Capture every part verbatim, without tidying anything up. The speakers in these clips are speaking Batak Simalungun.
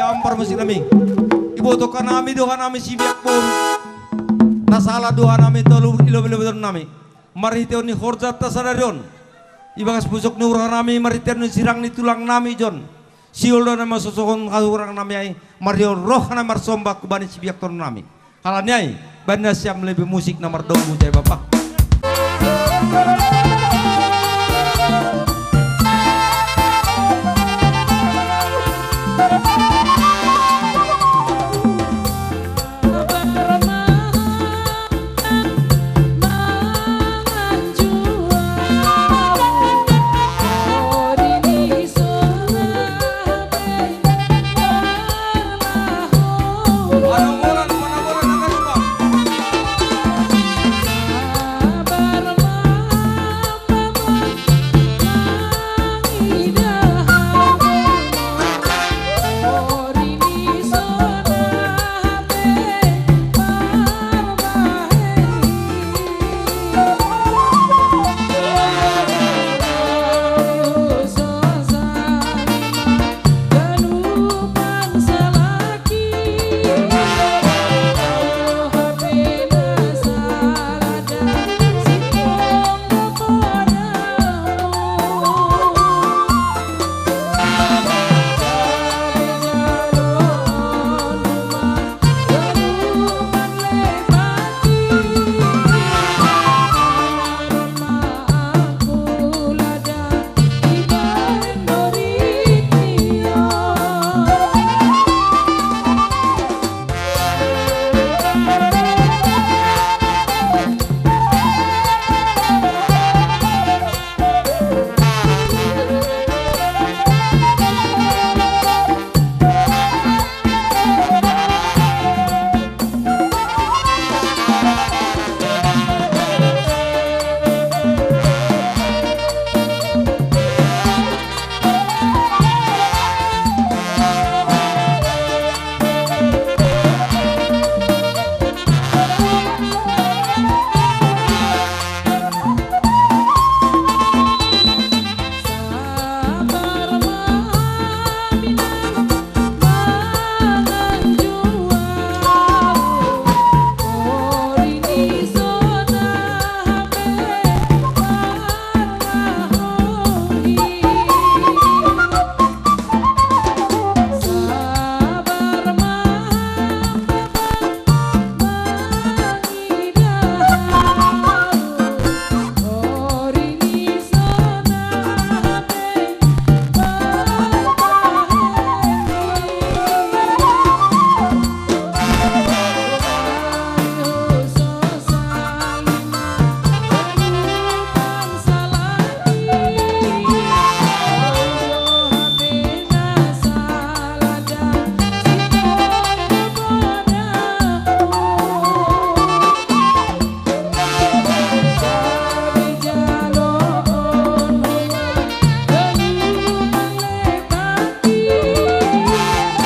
Ampar musik nami. Iboto kanami doha nami sibiak boru. Na sala doha nami tolu ilo bele nami. Marhitehon ni horja ta sadari on. Ibagas pusok ni roha nami marhitehon ni sirang ni tulang nami jon. Sihol do na masosohon hahurang nami ai. Marhitehon roha nami marsomba hubani sibiak tolu nami. Halani ai, baen nasiam lebe musik na mardongan jai bapa.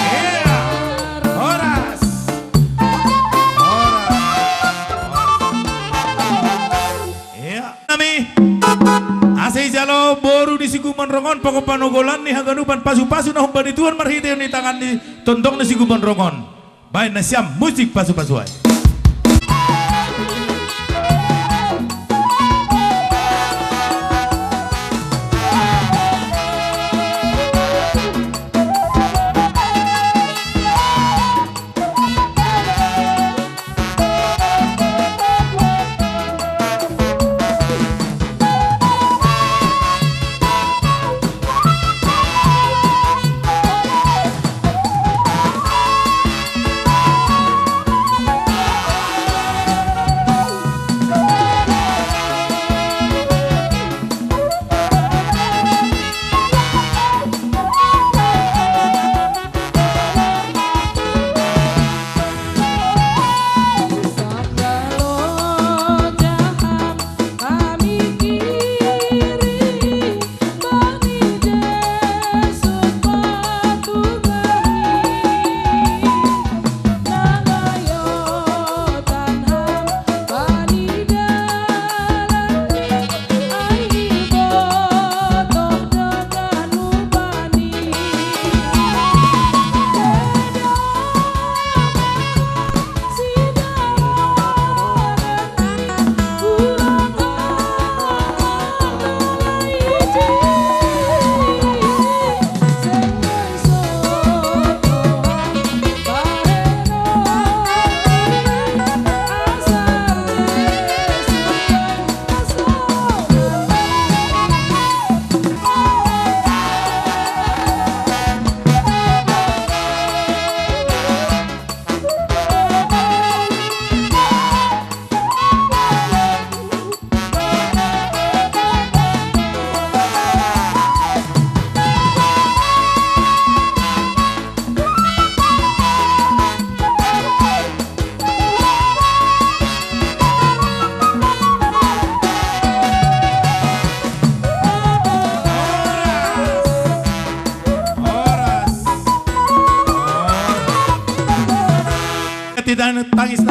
Ia, horas. Horas. Ia. Nami, asa ijalo boru ni si Gumondrong on, pangopanogolan ni haganupan pasupasu na hombar ni Tuhan marhitehon ni tangan ni tondong ni si Gumondrong on. Baen nasiam musik pasupasu ai.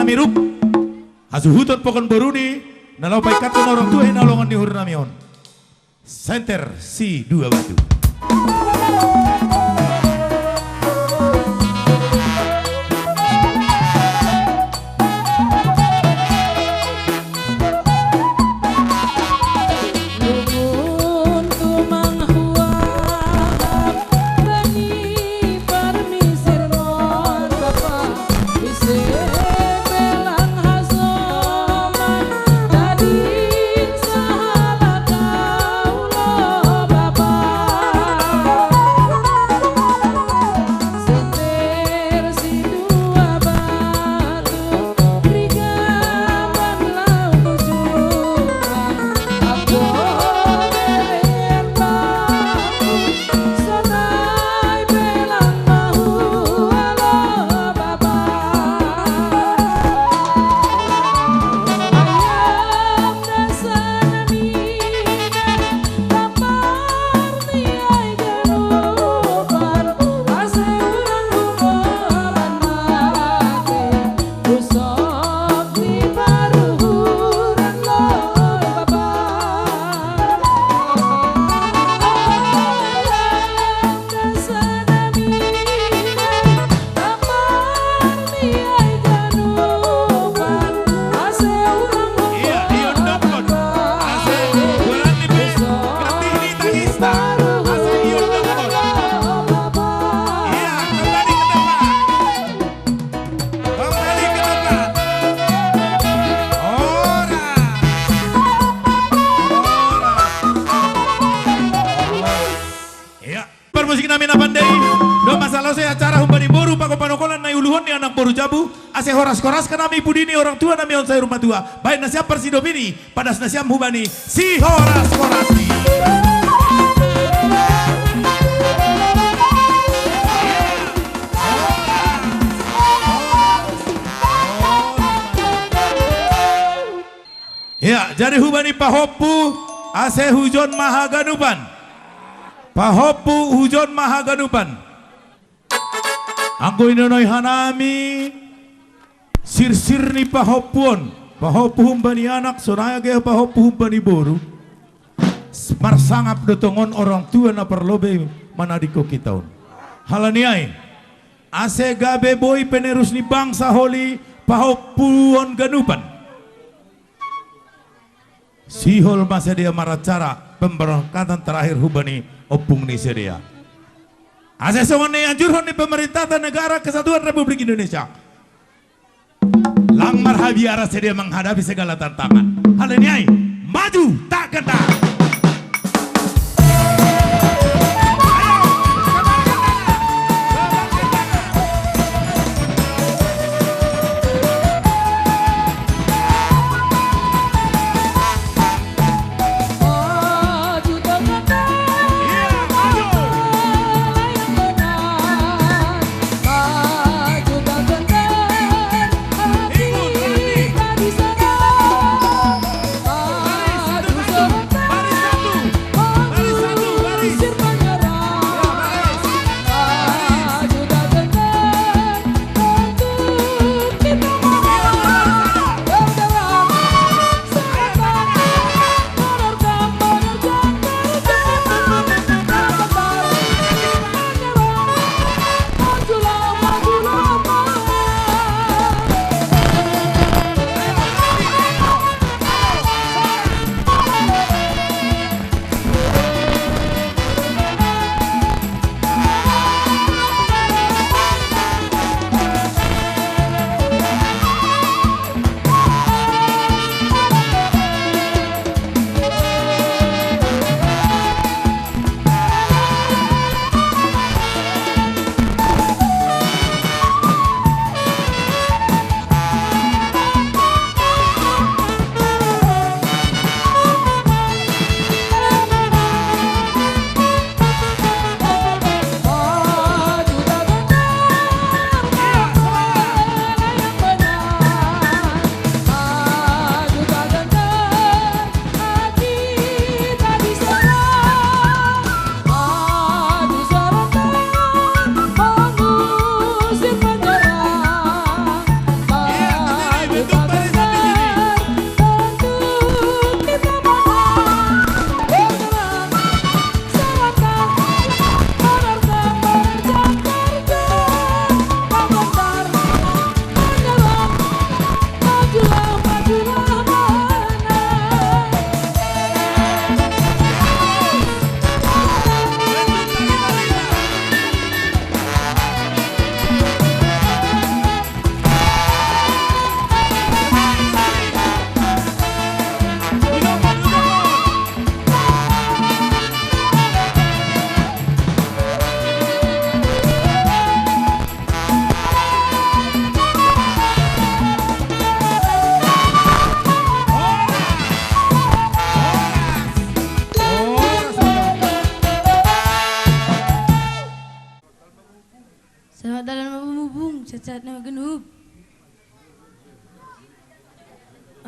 Miruk, hasuhuton pokon boru ni, na laho paingkathon orang tua hinaholongan ni uhur nami on. Senter si dua batu. Parmusik nami na pandei, domma salose acara humbani boru pakon panokolan na iuluhon ni anak boru jabu, ase horas-horas hanami pudi ni orang tua nami on saur matua, bahen nasiam parsidomi ni, padas nasiam humbani si horas-horas i. Ya, jadi humbani pahompu ase hujon ma haganupan. Pahompu hujon ma haganupan. Anggo inonoi hanami sirsir ni pahompu on, pahompu humbani anak, sonai age pahompu humbani boru. Marsangap do tongon orang tua na parlobei manadingkon hita on. Halani ai, ase gabe boi penerus ni bangsa holi pahompu on ganupan. Sihol ma sidea maracara pemberangkatan terakhir humbani ompung ni sidea. Ase songon na ianjurhon ni pemerintah negara kesatuan Republik Indonesia. Lang marhabiaran sidea menghadapi segala tantangan. Halani ai, maju, tak gentar.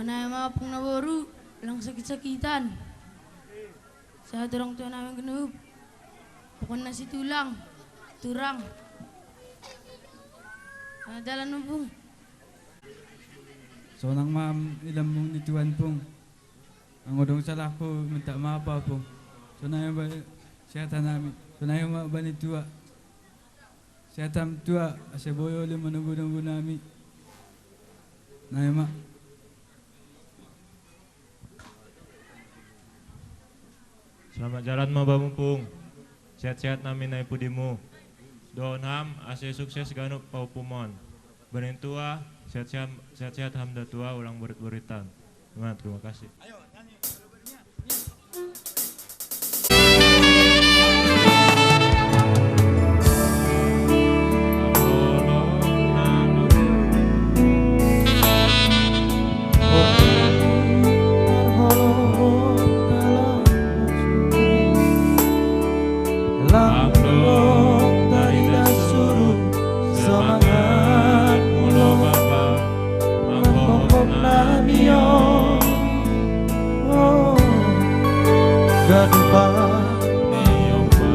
Nami ma Pung Naboru, lang sakit-sakitan. Sehat orang tua nami genep. Pokokna si tulang, turang. Nah, dalan Pung. Sonang ma am i lambung ni Tuhan, Pung. Anggo adong salahku, minta maaf, Pung. Sonai ma ba-, sehat hanami. Sonai ma bani tua. Sehat ham tua, asa boi uli manogu-nogu nami. Nai ma. Selamat jalan ma bamu, Pung. Sehat-sehat nami nai pudimu. Dohon ham, asa sukses ganup pahompumon. Bani tua, sehat-sehat, sehat-sehat ham da tua, ulang borit-boritan. Nah, terima kasih. Lam long tarida surut semangat mulo Bapa, mangkokkop nami on. Oh, gadupan ni Bapa.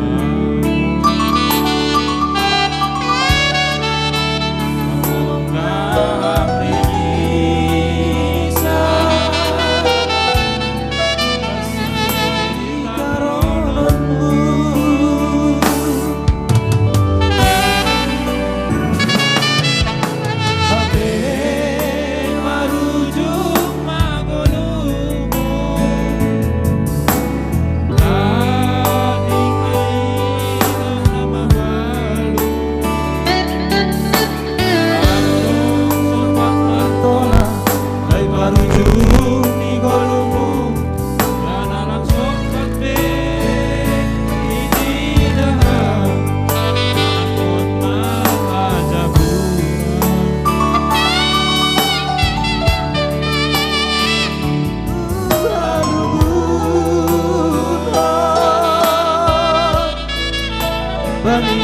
Bani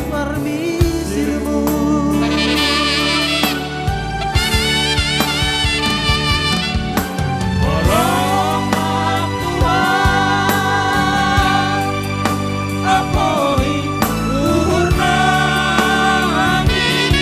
parmisirmu. Borong Tuhan, apoi luhurna angin.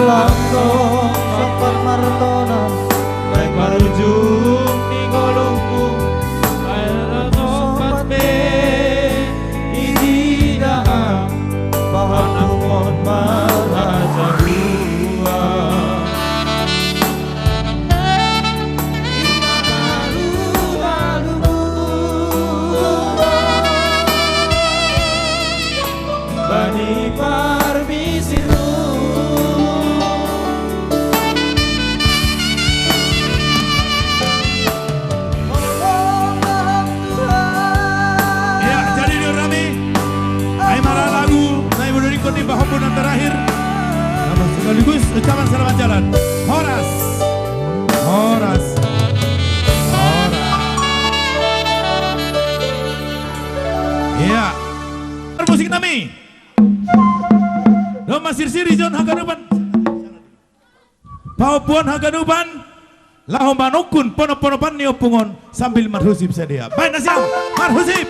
Langsung sempat martona, baik marujung di kolomku, air sempat be, ini dah, paham mon maraja buah. Bani parmisirmu. Ya, jadi di rame. Ai mara lagu, nai bodo ikut di bahompunan terakhir. Sama sekaligus ucapan selamat jalan. Horas. Horas. Horas. Iya. Musik nami. Domba sirsiri John Hakanupan. Paopuon haganupan, laho manungkun ponop-ponopan ni ompungon sambil marhusip sadia. Baen nasiam, marhusip!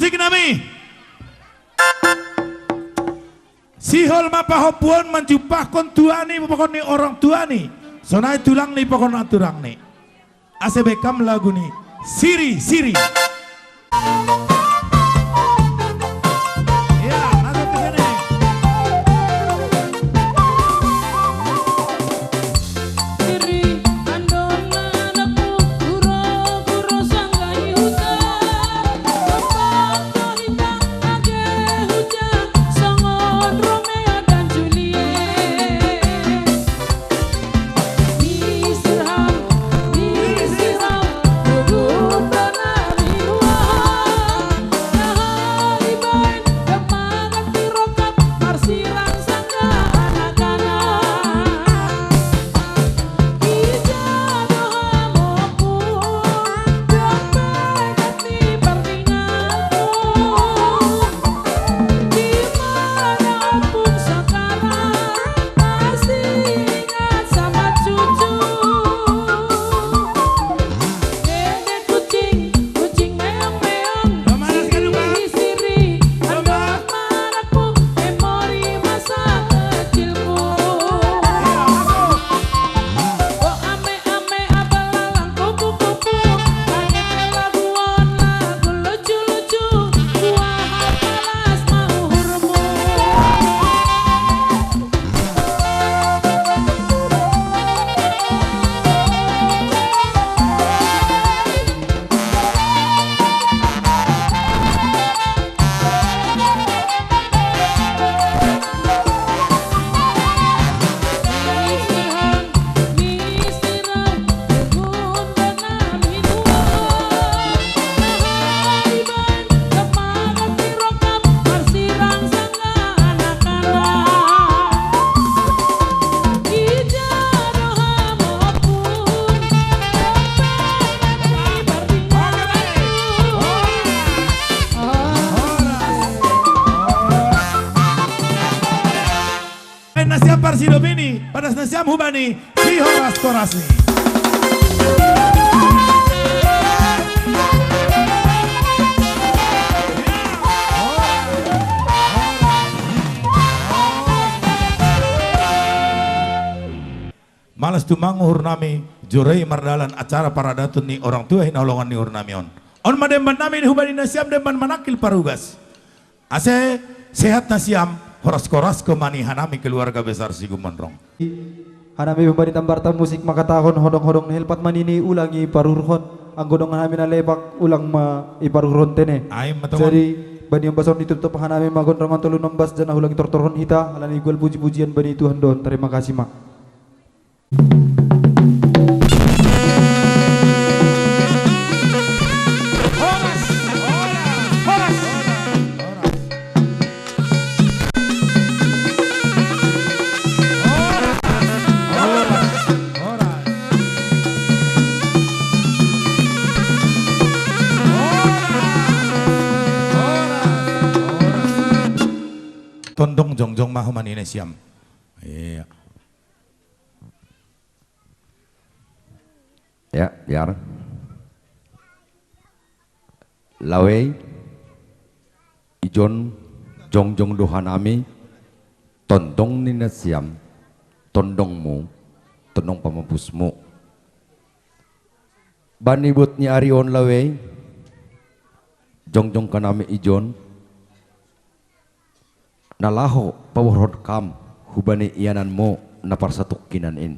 Sik nami. Sihol ma pahopuon manjumpahkon tuani, pakon ni orang tuani. Sonai tulangni pakon turangni. Ase baen kam lagu ni Siri-siri. Nasiam parsidop ini, padas nasiam hubani si horas-horas ni. Malas tumang uhur nami, jurei mardalan acara paradaton ni orang tua hinaholongan ni uhur nami on. On ma demban nami hubani nasiam, demban manangkil parugas. Ase sehat nasiam, horas-horas ma ni hanami keluarga besar Sigumondrong. Hanami pembanit Ambarta Musik mangkatahon, hodong-hodong ni helpat ma nini ulang iparuhurhon, anggo dong hanami na lepak ulang ma iparuhurhon tene. Ai ma tongon. Jadi bani ombas on itoptop hanami ma gondang on tolu nombas, janah ulang itortorhon hita, halani gual puji-pujian bani Tuhan do on. Tarima kasih ma. Tondong jongjong ma homa nina siam. Iya. Ya, biar. Lawei, ijon, jongjong do hanami, tondong ni nasiam, tondongmu, tondong pamampusmu. Bani buat ni ari on Lawei, jongjong hanami ijon, na laho paborhon kam hubani iananmu na parsatongkinan in.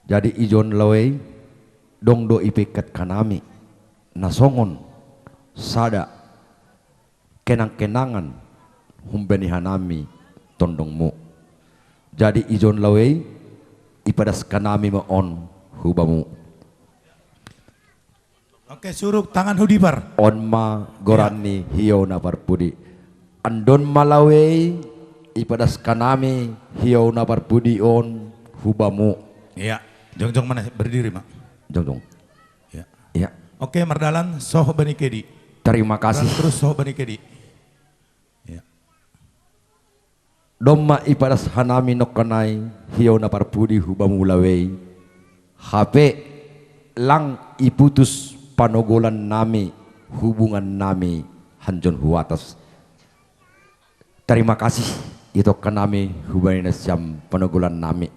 Jadi ijon Lawei, dong do ipeingkat hanami na songon sada kenang-kenangan humbani hanami tondongmu. Jadi ijon Lawei, ipadas hanami ma on hubamu. Oke, suruk tangan hudipar. On ma goran ni hiou na parpudi. Andon ma Lawei, ipadas hanami hiou na parpudi on hubamu. Iya, jongjong mana, berdiri ma. Jongjong. Iya. Iya. Oke, mardalan soh bani kedi. Terima kasih. Terus soh bani kedi. Iya. Domma ipadas hanami nongkanai hiou na parpudi hubamu Lawei, hape lang iputus panogolan nami, hubungan nami hanjon huatas. Terima kasih itongka nami hubani nasiam panogolan nami.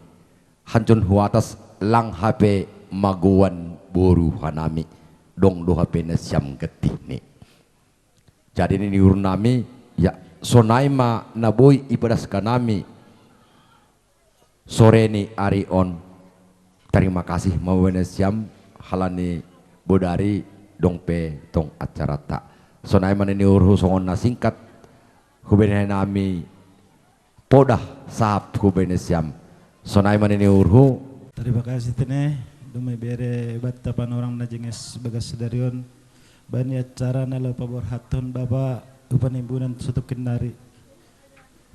Hanjon huatas lang hape magoan boru hanami, dong do hape nasiam gantihni. Jadi nini uhur nami, ya, sonai ma na boi ipadas hanami sore ni ari on. Terima kasih ma hubani nasiam, halani bodari dong pe tong acaranta. Sonai ma nini uhurhu songon na singkat hubani nami podah sahap hubani nasiam. Sonai ma nini uhurhu. Terima kasih tene, dumai bere banta panorang na jenges bagas sadari on. Bani acara na laho paborhathon Bapa, upa ni imbunan sotongkin nari.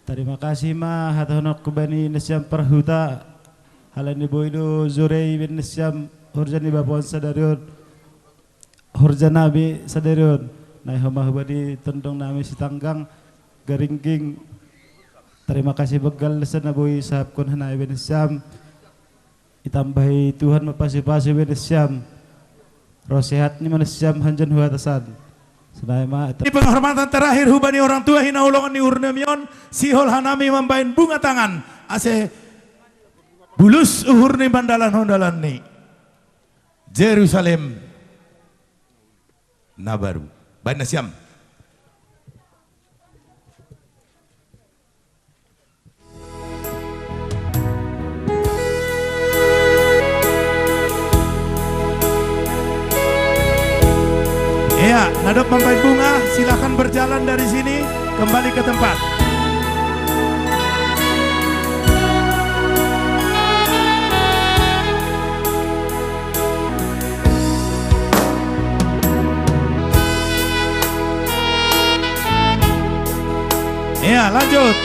Terima kasih ma hatahononku bani nasiam parhuta, halani boi do jurei bani nasiam horja ni Bapa on sadari on. Horja nami sadari on, nai homa hubani tondong nami Sitanggang, Garingging. Terima kasih banggal na boi sahapkon hanami bani nasiam. Itambahi Tuhan ma pasupasu bani nasiam. Roh sehat ni ma nasiam hanjon huatasan. Sonai ma. Di penghormatan terakhir hubani orang tua hinaholongan ni uhur nami on, sihol hanami mambahen bunga tangan ase bulus uhur ni mandalanhon dalan ni Jerusalem na baru. Baen nasiam. Ya, na dob mambaen bunga, silahkan berjalan dari sini, kembali ke tempat. Ya, lanjut.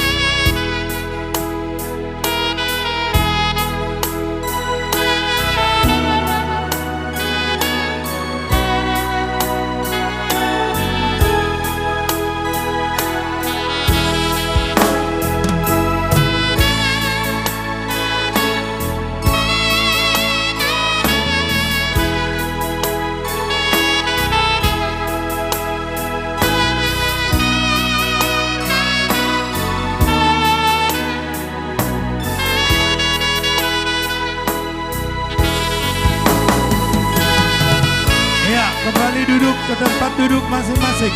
Sing.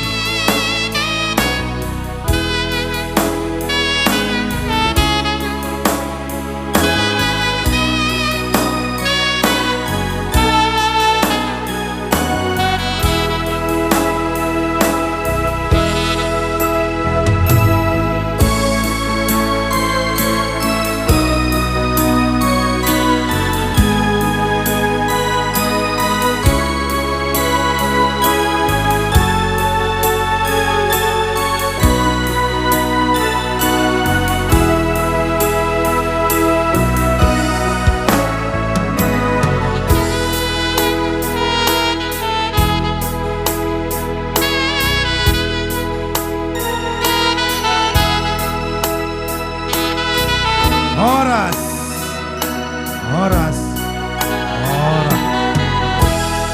Horas. Horas. Horas.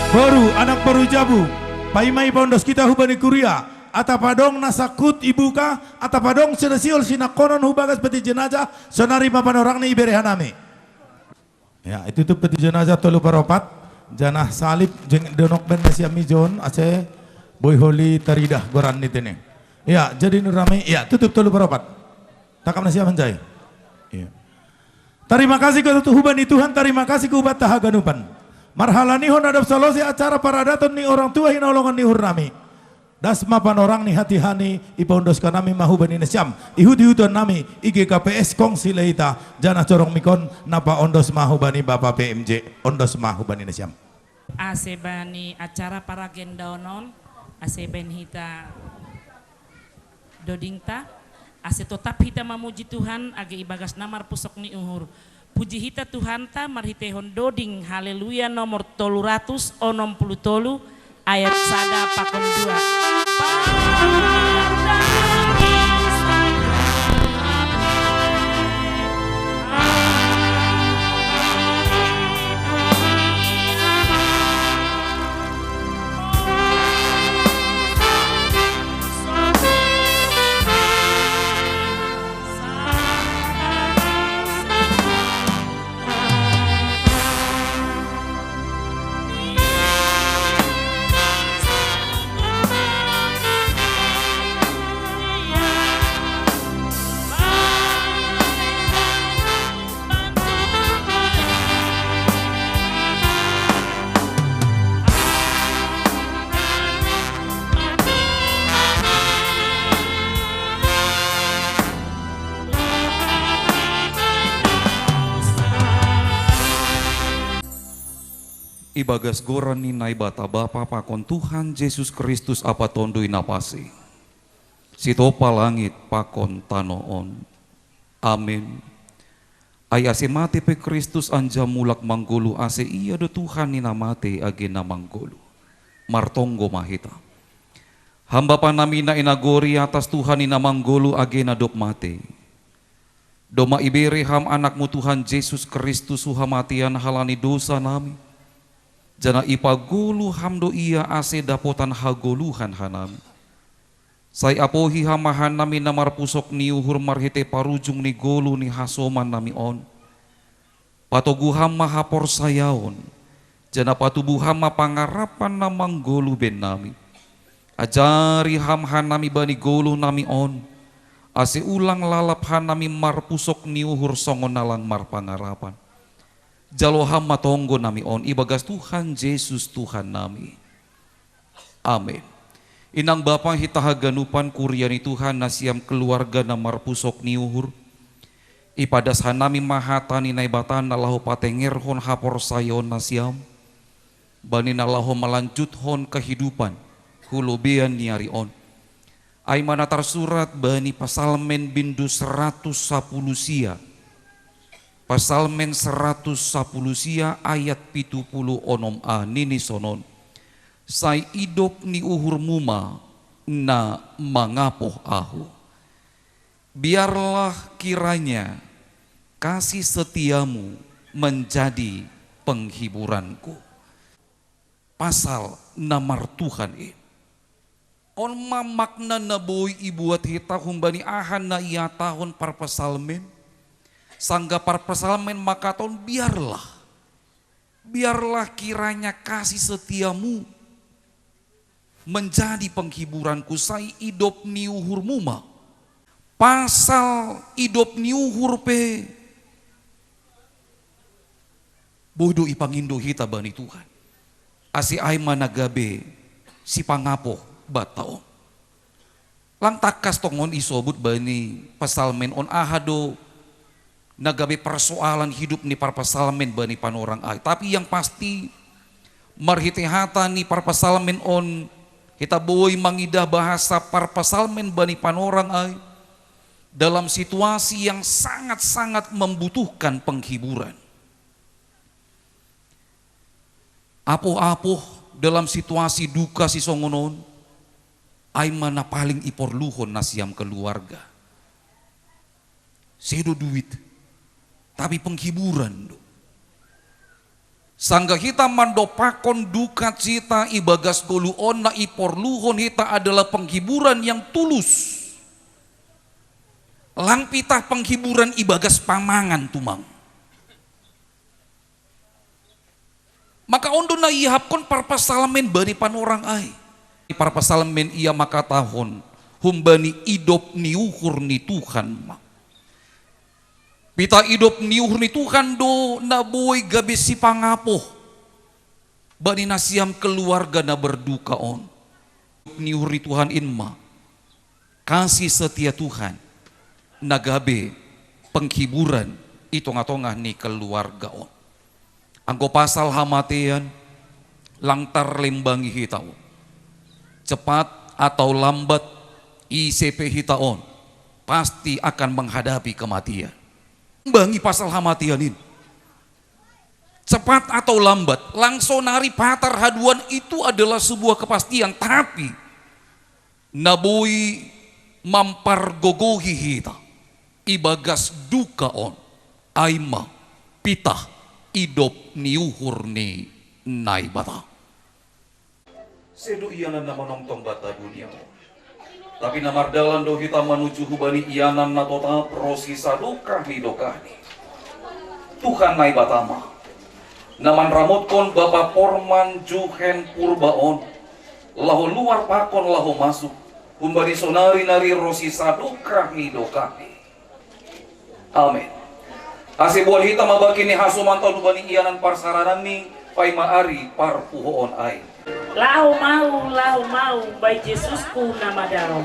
Boru, anak boru jabu. Paima ipaondos hita hubani kuria. Atap adong na sangkut ibuka, atap adong sada sihol sinangkonon hu bagas peti jenazah, sonari ma panorangni ibere hanami. Ya, itutup peti jenazah tolu paropat, janah salib jeng donok baen nasiam ijon, ase boi holi taridah goran ni tene. Ya, jadi nurami, ya, tutup tolu paropat. Tangkap nasiam hanjai. Ya. Tarima kasih hubani Tuhan, tarima kasih hu Bapa haganupan. Marhalanihon na dob salose acara paradaton ni orang tua hinaholongan ni uhur nami. Das ma panorang ni hatiha ni ipaondoskon nami ma hubani nasiam. Ihut-ihuton nami I G K P S Kongsi Leita, janah corong mikon na paondos ma hubani Bapa P M J, ondos ma hubani nasiam. Ase bani acara paragendaonon, ase baen hita dodingta, ase totap hita mamuji Tuhan age ibagas na marpusok ni uhur. Puji hita Tuhanta marhiteihon doding Haleluya nomor tolu ratus onom puluh tolu ayat sada pakon dua. Ibagas goran ni Naibata Bapa pakon Tuhan Jesus Kristus Ampa Tonduy Napasi, sitopa langit pakon tanoh on. Amen. Ai ase mate pe Kristus anjaha mulak manggoluh, ase Ia do Tuhan ni na mate age na manggoluh. Martonggo ma hita. Ham Bapa nami na i nagori, atas Tuhan ni na manggoluh age na dob mate, domma ibere Ham AnakMu Tuhan Jesus Kristus hu hamatean halani dousa nami, janah ipagoluh Ham do Ia ase dapotan hagoluhan hanami. Sai apohi Ham ma hanami na marpusok ni uhur marhitei parujung ni goluh ni hasoman nami on. Patogu Ham ma haporsayaon, janah patubuh Ham ma pangarapan na manggoluh bennami. Ajari Ham hanami bani goluh nami on, ase ulang lalap hanami marpusok ni uhur songon na lang marpangarapan. Jalo Ham ma tonggo nami on ibagas Tuhan Jesus Tuhan nami. Amen. Inang Bapa hita haganupan, kuria ni Tuhan nasiam, keluarga na marpusok ni uhur. Ipadas hanami ma hata ni Naibata na laho patengerhon haporsayaon nasiam, bani na laho malanjuthon kehidupan hu lobeian ni ari on. Ai ma na tarsurat bani Pasalmen bindu saratus sapuluh sia. Pasalmen saratus sapuluh sia ayat pitu puluh onom a nini sonon. Sai idop ni uhurmu ma na mangapoh ahu. Biarlah kiranya kasih setiamu menjadi penghiburanku. Pasal na martuhan i. On ma makna na boi ibuat hita humbani aha na ihatahon parpasalmen. Sanggah parpasalmen mangkatahon biarlah. Biarlah kiranya kasih setiamu Menjadi penghiburanku sai idop ni uhurmu ma. Pasal idop ni uhur pe boi do ipangindo hita bani Tuhan. Ase ai ma na gabe sipangapoh banta on. Lang takkas tongon isobut bani pasalmen on aha do na gabe persoalan hidup ni parpasalmen bani panorang ai. Tapi yang pasti, marhite hata ni parpasalmen on, hita boi mangidah bahasa parpasalmen bani panorang ai dalam situasi yang sangat-sangat membutuhkan penghiburan. Apoh-apoh dalam situasi duka sisongon on, ai ma na paling iporluhon nasiam keluarga. Sedo duit, tapi penghiburan do. Sanggah hita mandopakkon dukacita ibagas goluh on, na iporluhon hita adalah penghiburan yang tulus. Lang pitah penghiburan ibagas pamangan tumang. Maka on do na iahapkon parpasalmen bani panorang ai. Parpasalmen ia makatahon, humbani idop ni uhur ni Tuhan ma. Pitah idop ni uhur ni Tuhan do na boi gabe sipangapoh bani nasiam keluarga na berduka on. Ni uhur ni Tuhan in ma kasih setia Tuhan na gabe penghiburan i tongah-tongah ni keluarga on. Anggo pasal hamatean, lang tarlembangi hita on. Cepat atau lambat, ise pe hita on pasti akan menghadapi kematian. Lembangi pasal hamatean in. Cepat atau lambat, lang sonari patar haduan, itu adalah sebuah kepastian, tapi na boi mampargogohi hita ibagas duka on, ai ma pitah idop ni uhur ni Naibata. Sedo ianan na manongtong banta dunia on. Tapi na mardalan do hita manuju hubani ianan na totap ro sisadokah ni dokahni. Tuhan Naibata ma, na manramotkon Bapa Porman Juhen Purba on, laho luar pakon laho masuk, humbani sonari nari ro sisadokah ni dokahni. Amen. Ase boan hita mambagi ni hasomanta on hubani ianan parsarananni, paima ari parpuhoon ai. Laho mau, laho mau, bai Jesusku na madaroh.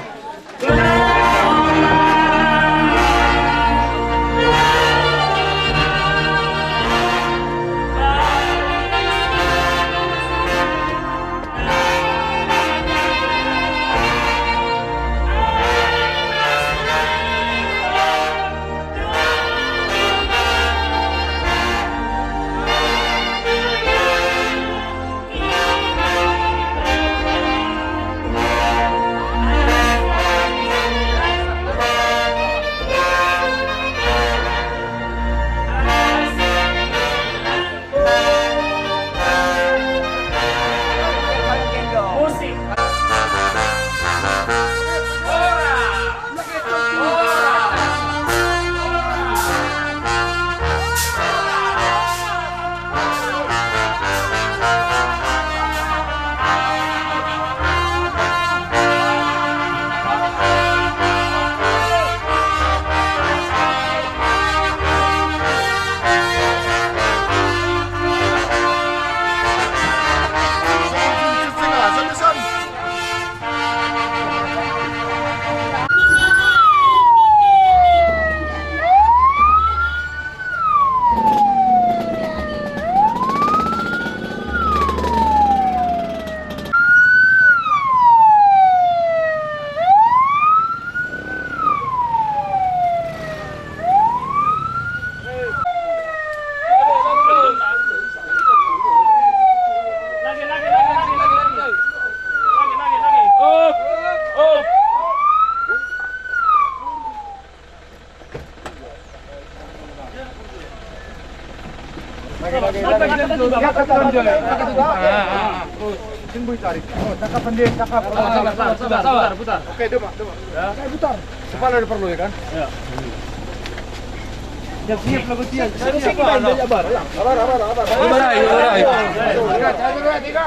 Oke, dua, dua. Oke, putar. Kepala ada perlu ya kan? Siap, siap, lagu siap. Siap, siap, siap. Abar, abar, abar. Abar, abar, abar. Tiga, tiga, tiga.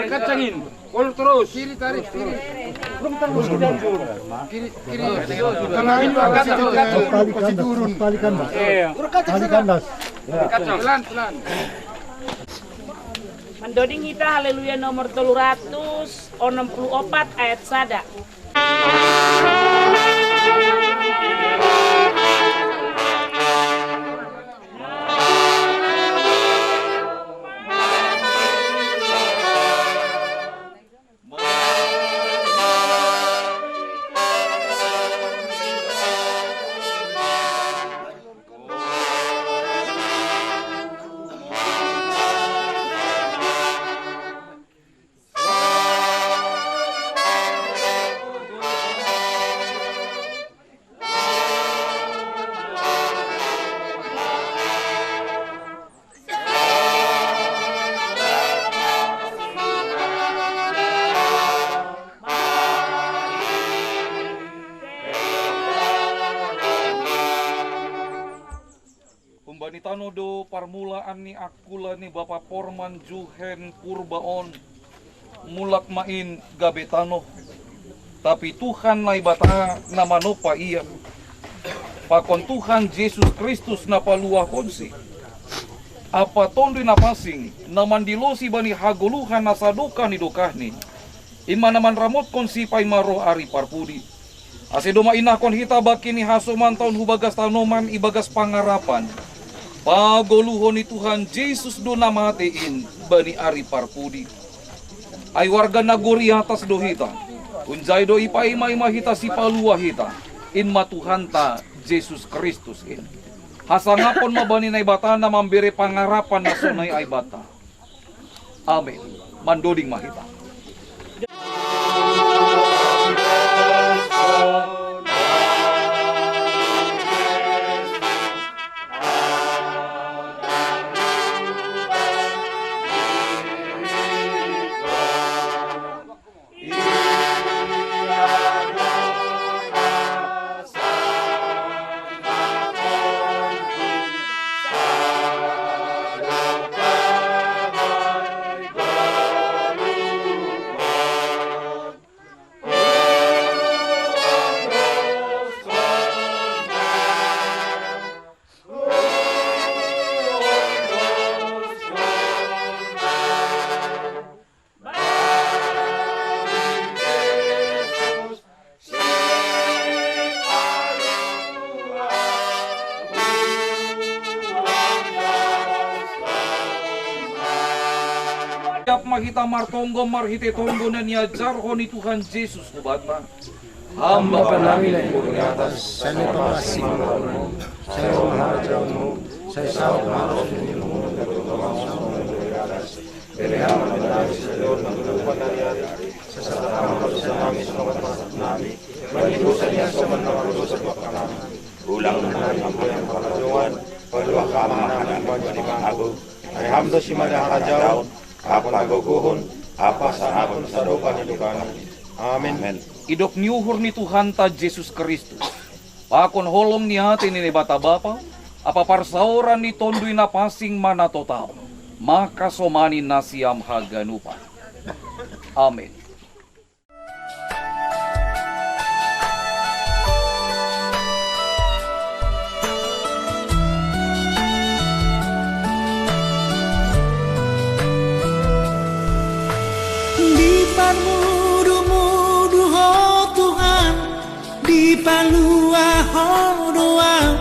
Kiri kacangin. Kol terus. Kiri tarik, kiri. Kiri, kiri. Karena ini agak kacang. Tali kandas, tali kandas. Iya. Tali kandas. Kacang. Pelan, pelan. Mandoding hita Haleluya nomor tolu ratus onom puluh opat ayat sada. Kumbani tano do parmulaan ni akula ni Bapa Porman Juhen Purba on, mulak ma in gabe tano. Tapi Tuhan Naibata na manompa ia, pakon Tuhan Jesus Kristus na paluahonsi, ampa Tonduy Napansing na mandilosi bani hagoluhan na sadokah ni dokahni, in ma na manramotkon sipaima roh ari parpudi. Ase domma inahkon hita bangki ni hasoman ta on hu bagas tanoman ibagas pangarapan, pagoluhon ni Tuhan Jesus do na matei in bani ari parpudi. Ai warga nagori atas do hita, hunjai do ipaima-ima hita Sipalua hita, in ma Tuhanta Jesus Kristus in. Hasangapon ma bani Naibata na mambere pangarapan na sonai ai banta. Amen. Mandoding ma hita. Siap ma hita martonggo marhite tonggo na niajarhon ni Tuhan Jesus hubanta. Ham Bapa nami na di atas, sai ma pamasingmu, sai ma roha ni rohamu, sai saut ma losu ni rohamu, Bere Ham ma hami sadari on nang dosa nami, songon pasahat nami bani dosa ni hasoman na mardosa tu hami. Ulang ma hami mambahen pangaduan, palua Ham ma hami bani pangago. Ai Ham do simada harajaon, ampa hagogohon, ampa hasangapon sadokah ni dokahni. Amen. Idok ni uhur ni Tuhanta Jesus Kristus, pakon holong ni atei ni Naibata Bapa, ampa parsaoran ni Tonduy Napansing ma na totap, mangkasomani nasiam haganupan. Amen. Diparmudu-mudu Ho Tuhan, dipalua Ho do ahu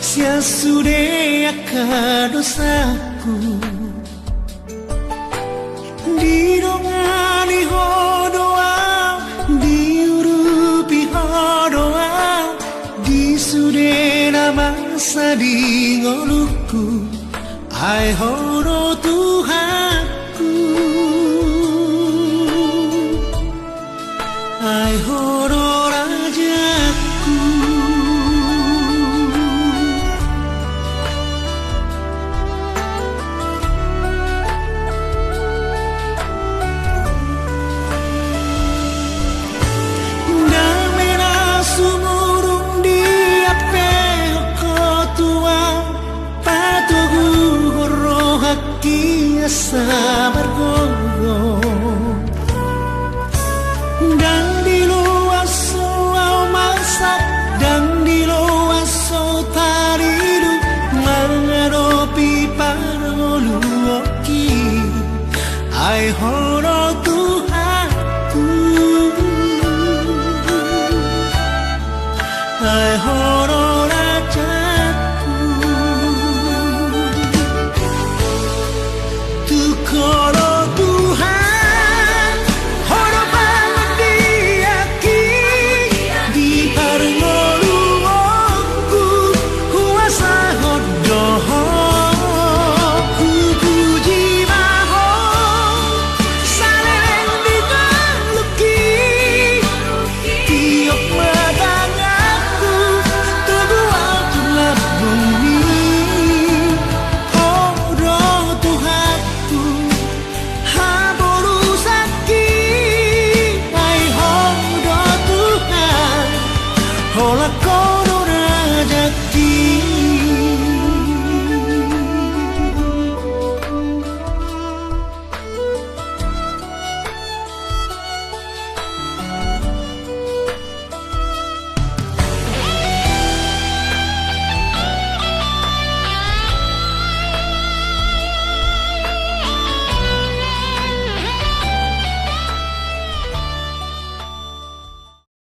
sian sude Ka dosaku, didongani ho doa, diurupi ho doa, di sude na masa di ngoluku, ai ho do Tuhanku, ai ho do Rajaku. Dame na sumurung di ape ho ko Tuhan, patogu ho rohaki asa margogo.